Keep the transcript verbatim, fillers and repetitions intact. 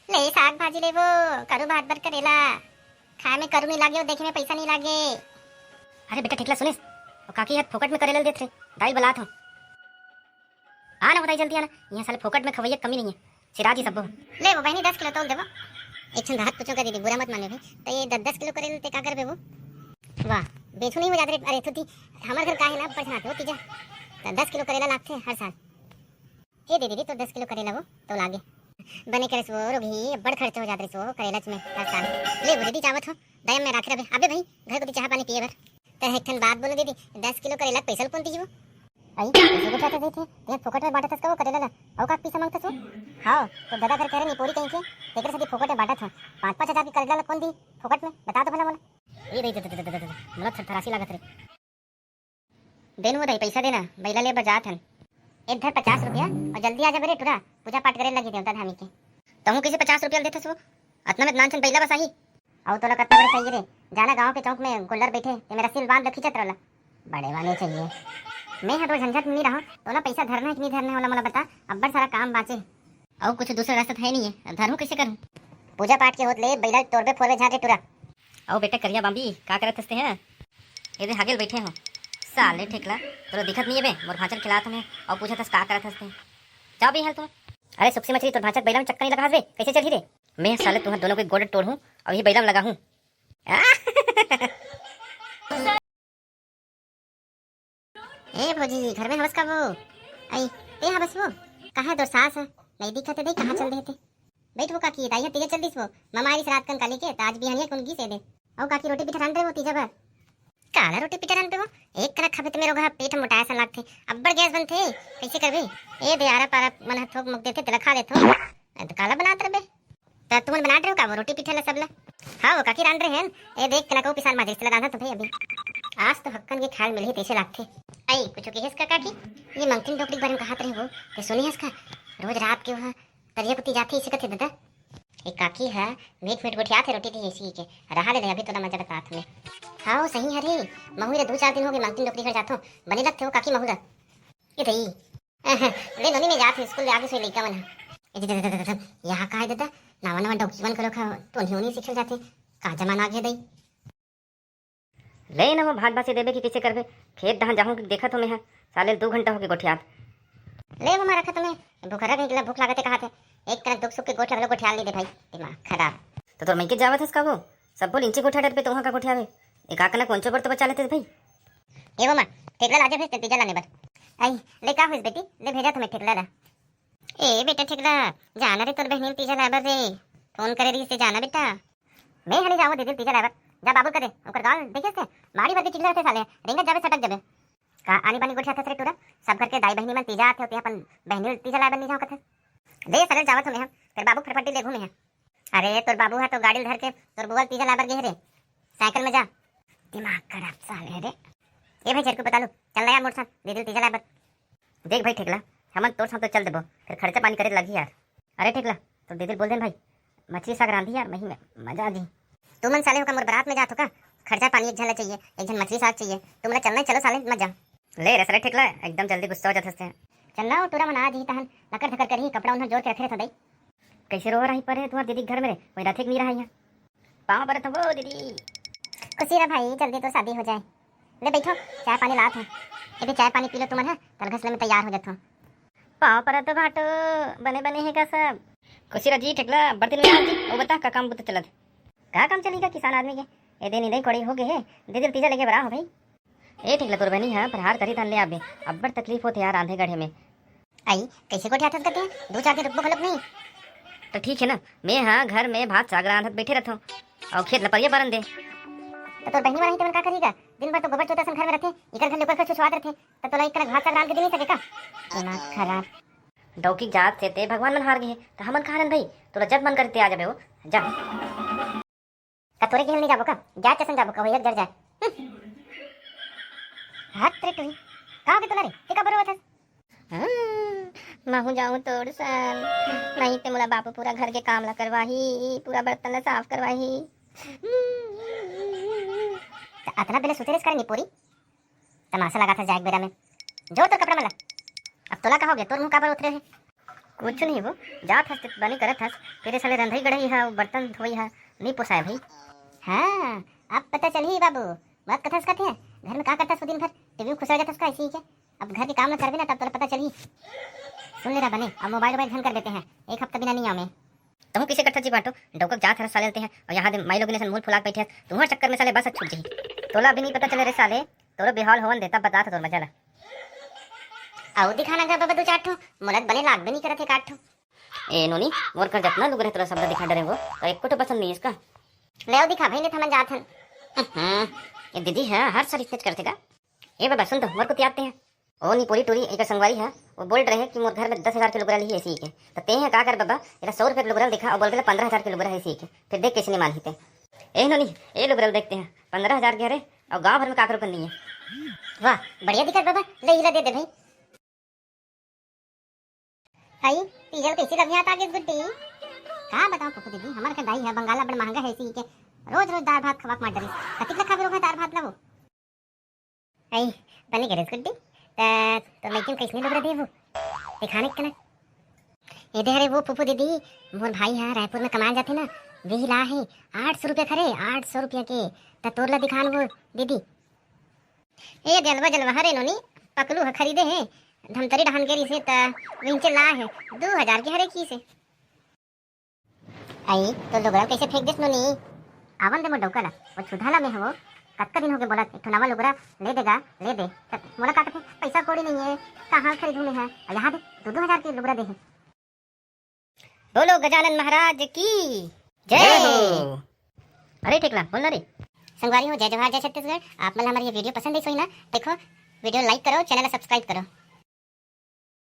ले साग भाजी लेबो, करू भात बर करेला। खाए में करू नहीं लागे अउ देखे में पैसा नहीं लागे। अरे बेटा, ठेकला सुनेस, वो काकी ह फोकट में करेला देत रहे, दाई बलात हो। आ ना बताई जल्दी आना, यहाँ साले फोकट में खवैया कमी नहीं है, चिरा दी सबो। ले वो बहनी, दस किलो तोल देबो। एक ठन बात पूछो का दीदी, बुरा मत माने भाई, तो ये दस दस किलो करेला ते का करबे वो? वाह, बेचू नहीं हो जात रे। अरे थुती, हमारे घर का है ना, पछना हो तीजा, तो दस किलो करेला लागथे हर साल। ए दे दीदी, तो दस किलो करेला वो तो लागे। बने करस वो रोगही, बड़ खर्चा हो जात रहिस वो करेलाच में हर साल। ले वो दीदी, जावत हो, दया में राखे रहे। अबे भाई, घर कोती चाह पानी पिए बर। त एक ठन बात बोलो दीदी, दस किलो करेला के पैसा ल कोन दीजिए वो? आई, पैसे को चाहते थे, तें फोकट में बांटत हस का वो करेला ला? अउ का पैसा मांगत हस वो? हाँ, तो दादा घर कह रहे निपोरी कहीं के, तेकर साथ फोकट में बांटत हो। पाँच पाँच हजार की करेला ला कोन दी फोकट में? बता तो भला मोला। ए दे, दे, दे, दे, दे, दे, मोला थरथरासी लागत रे। दे न वो दाई, पैसा दे ना, बइला ले बर जात हन। ए धर पचास रुपया अउ जल्दी आ जाबे रे टुरा, पूजा पाठ करे लगी देवता धामी के। तहूँ कइसे पचास रुपया ल देथस वो? अतना में नान चन बइला बस आही। अउ तोला कतना बड़े चाहिए रे? जाना गाँव के चौक में गोल्लर बैठे, ते मेरा सिल बांध लो, खींचत रहला। बड़े वाले चाहिए। मैं ह तो झंझट में नहीं रहा, तोला पैसा धरना है कि नहीं धरना है, ओला मोला बता, अब्बड़ सारा काम बाँचे। अउ कुछ दूसरा रास्ता है नहीं है, धरहूँ कइसे करूँ? पूजा पाठ के होत ले बइला तोरबे फोरबे झांटे टुरा। अउ बेटा करिया बांबी, का करत हस ते हैं? एदे हागेल बैठे हो। साले ठेकला, तोला दिखत नहीं है बे, मोर भांचल खिलात हमें, अउ पूछत हस का करत हस ते। जाओ बे हाल तुम। अरे सुक्सी मछली, तोर भांचल बइला में चक्कर नहीं लगा हस बे, कइसे चलही रे? मैं साले तुम्हार दोनों के गोड़ टोड़हूँ, अउ ये बइला में लगाहूँ। ए भौजी, घर में हवस का वो? आई, ते हवस वो? कहाँ है तोर सास है? नहीं दिखत है, दई कहाँ चल देते? बैठ वो काकी, दाई ह तीजा चल दिस वो। ममा आइस रात कन काली के, त आज बिहानिया कुन गिस ए दे। अउ काकी रोटी पीठा रांध रहे वो तीजा बर? काला रोटी पीठा रांध रहे वो? एक कना खाबे त मेरो गा पेट मोटाया सन लागथे। अब्बड़ गैस बनथे, कइसे करबे? ए दे आरा पारा मन ह थोक मोक देथे, तेला खा लेथो। त काला बनात रहे? त तुमन बनात रहे हो का वो रोटी पीठा ला सब ला? हाँ वो काकी रांध रहे हैं। ए देख कना को पिसान माजरी से रांधा तो भाई अभी। आज तो हक्कन के खाल मिलही तइसे लागथे। आई कुछ कहेस का काकी? ये मंगतिन डोकरी के बारे में कहात रहे वो, ते सुने हस का? रोज रात के वहाँ तरिया कुती जाथे इसे कथे दादा। ए काकी है, मीठ मीठ गोठियाथे रोटी दी इसी के। रहा ले दे, अभी तोला मजा बतात हमें। हाँ सही हरे, महू रे दो चार दिन हो गए मंगतिन डोकरी घर जाथो, बने लगथे वो काकी महू ला। ए दई, अहं, ले नोनी में जात हे, स्कूल ले आगे से लइका मन ह। ए दे, दे, दे, दे, दे, यहाँ का है दादा? नावा नावा डौकी मन करो खा, तो नहीं होनी सीखल जाथे। का जमाना आ गया दई। ले ना वो भात बासी देबे कि किसे करबे? खेत दहन जाहूँ कि देखत हो मैं ह, साले दो घंटा होके गोठियात। ले वो मारा खा तुम्हें, भूखरा कहीं के ला भूख लागत है कहा थे। एक तरह दुख सुख के गोठ लगलो गोठियाल नहीं दे भाई, दिमाग खराब। तो तोर मइके जावत हस का वो? सब्बो लिंची गोठा डरबे तो वहाँ का गोठियावे। एक आकना कोंचो बर तो बचा लेते भाई। ए वो माँ, ठेकला लाजे भेज ते तीजा लाने बर। आई, ले का होइस बेटी, ले भेजा तुम्हें ठेकला ला। ए बेटा ठेकला, जाना रे तोर बहनी ल तीजा लाए बर रे। फोन करे रहिस ते जाना बेटा। मैं हनी जाऊँ दीदी ल तीजा लाए बर। जा बाबू ल कह दे, ओकर गाल देखे से मारी भर के चिल्ला थे साले, रेंगत जाबे सटक जाबे। का आनी बानी गोठियाथस रे टूरा, सब घर के दाई बहनी मन तीजा आथे होते अपन बहनी ल तीजा लाए बर नहीं जाऊँ कथे। दे साले जावत हूँ मैं ह, तेरे बाबू फटफटी ले घूमे है। अरे तोर बाबू ह तो गाड़ी ल धर के तोर बुआ ल तीजा लाए बर गे हे रे, साइकिल में जा। दिमाग खराब साले रे। ए भाई झरकू पतालू, चल ना यार मोर साथ दीदी ल तीजा लाए बर। देख भाई ठेकला, हमन तोर साथ तो चल देबो, फिर खर्चा पानी करे लगही यार। अरे ठेकला, तो दीदी ल बोल देन भाई, मछली साग रांधी यार, मही में मजा आ जी। तुमन साले हो का मोर बारात में जात हो का? खर्चा पानी एक झन ला चाहिए, एक झन मछली साग चाहिए। तुमन ला चलना है चलो साले, मत जा। ले रे साले ठेकला, एकदम जल्दी गुस्सा हो जात हस ते। चल ना, वो टूरा मन आ जी तहन लकर धकर करही, कपड़ा उन्हर जोर के रखे रहत दई। कैसे रो रही परे तुम्हार दीदी के घर में रे, वही रथे के नहीं रहा यहाँ। पाँव परत हूँ वो दीदी। खुशी रह भाई, जल्दी तो शादी हो जाए। ले बैठो, चाय पानी लात हूँ। ये भी चाय पानी पी लो तुमन, है तलघसले में तैयार हो जात हूँ। पाँव परत हो भाटो, बने बने है का सब? खुशी रह जी ठेकला, बड़ दिन में आ जी, वो बता का काम बुत चलत? का काम चली का किसान आदमी के? ए दे निदई कोड़ई हो गए है, दीदी ल तीजा लेके बरा हो भाई। ए ठेकला तोर बहनी ह फरहार करी तहन ले आबे, अब्बड़ तकलीफ होथे यार रांधे गढ़े में। आई, कैसे गोठियाथस कते? दो चार दिन रुकबो घलोक नहीं। तो ठीक है ना, मैं हाँ घर में भात साग रांधत बैठे रहथों और खेत ल परिया पारन दे। तो तोर बहनी मन ही तेमन का करही का? दिन भर तो गोबर चोता सन घर में रहथे, इकर घर ले ओकर घर छुछवात रहथे, तो तोला एक कनक भात साग रांध के दे नहीं सके का? दिमाग खराब। डौकी जात से ते भगवान मन हार गए हैं, तो हमन कहाँ रहन भाई? तोला जब मन करते आ जाबे हो, जा। का तोरे गेल नहीं जाबो का? जा चसन जाबो का, वही एक जर जाए। हम्म। हट रे टुही, का हो गया तोला रे? ते का बरोवत हस? हम्म, महू जाऊं तोर सन। नहीं ते मोला बाबू पूरा घर के काम ला करवाही, पूरा बर्तन ला साफ करवाही। त अतना बेले सुते रेस करे निपोरी? तमाशा लगा था जाए बेरा में। जोर तोर कपड़ा मला। अब तोला का हो गया? तोर मुंह काबर उतरे है? कुछ नहीं वो, जात हस ते बनी करत हस, तेरे साले रंधई गढ़ई हा, बर्तन धोई हा, नहीं पोसाय भाई। हाँ, अब पता चलही बाबू, बात कथस कथे, घर में का करथस वो दिन भर, टीवी में खुसर जाथस का ऐसी के। अब घर के काम में करबे ना, तब तोला पता चलही। सुन ले रहा बने, अब मोबाइल वोबाइल बंद कर देते हैं, एक हफ्ता बिना नहीं आवे। तहूँ किसे करथस जी बाटो, डौकक जात हर साले लेते हैं, और यहाँ दे माई लोग ने सन मूल फुलाक बैठे हस, तुम्हार चक्कर में साले बस छूट जाही। तोला अभी नहीं पता चले रे साले, तोरो बेहाल होवन दे, तब बता था तोर मजा ला। अउ दिखाना गा बाबा दू चार ठो, मोला बने लाग भी नहीं करत हे काट ठो। ए नोनी, मोर कर जतना लुगरा हे तोला सब ला दिखा डरे वो, तो एको ठो पसंद नहीं इसका। ले आओ दिखा भाई, नहीं थमन जात हन। हम्म, ये दीदी है हर साल इतने करथे का। ए बाबा सुन तो, मोर को तियाते हैं। ओ नी पूरी टूरी एक संगवारी है, वो बोल रहे कि मोर घर में दस हजार के लुगरा ली है इसी के। तो ते हैं का कर बाबा, एला सौ रुपये के लुगरा दिखा और बोल रहे पन्द्रह हजार के लुगरा है इसी के। फिर देख कैसे नहीं मानही ते। ए नोनी, ए लुगरा देखते हैं, पन्द्रह हजार के हरे और गांव भर में काकरो कन नहीं है। वाह, बढ़िया दिखत बाबा, ले इला दे दे भाई। भाई, तीजल कैसे लगिया तागे गुड्डी? का बताओ पप्पू दीदी, हमारे का दाई है बंगाल, बड़ महंगा है इसी के। रोज रोज दाल भात खवा के मार डरिस। कतिक ला खाबे रोगा दाल भात ला वो? आई, बने गे रे गुड्डी। त तो लइकन कैसने लुगरा देबो? दिखाने के ना। ए दे हरे वो फूफू दीदी, मोर भाई हा रायपुर में कमाए जाथे ना, वही ला है आठ सौ रुपया खरे, आठ सौ रुपया के। त तोर ला दिखान वो दीदी। ए जलवा जलवा हरे नोनी, पकलू ह खरीदे हे, धमतरी डहान गे रिसे त विंचे ला हे दू हजार के हरे की से। आई तो लुगरा कैसे फेंक देस नोनी? आवन दे मोर डौका ला, वो छुधा ला में हवो। कतका दिन होगे बोलत, एक ठो नवा लुगरा ले देगा, ले दे। त मोला का कथे, पैसा कौड़ी नहीं है, कहाँ खरीदूँ मैं है? और यहाँ दे, दो दो हजार के लुगरा दे है। बोलो गजानन महाराज की जय। जय हो। अरे ठेकला, बोल ना रे। संगवारी हो, जय जोहार, जय छत्तीसगढ़। आप मन ला हमारी ये वीडियो पसंद आई होही ना, देखो वीडियो लाइक करो, चैनल ला सब्सक्राइब करो।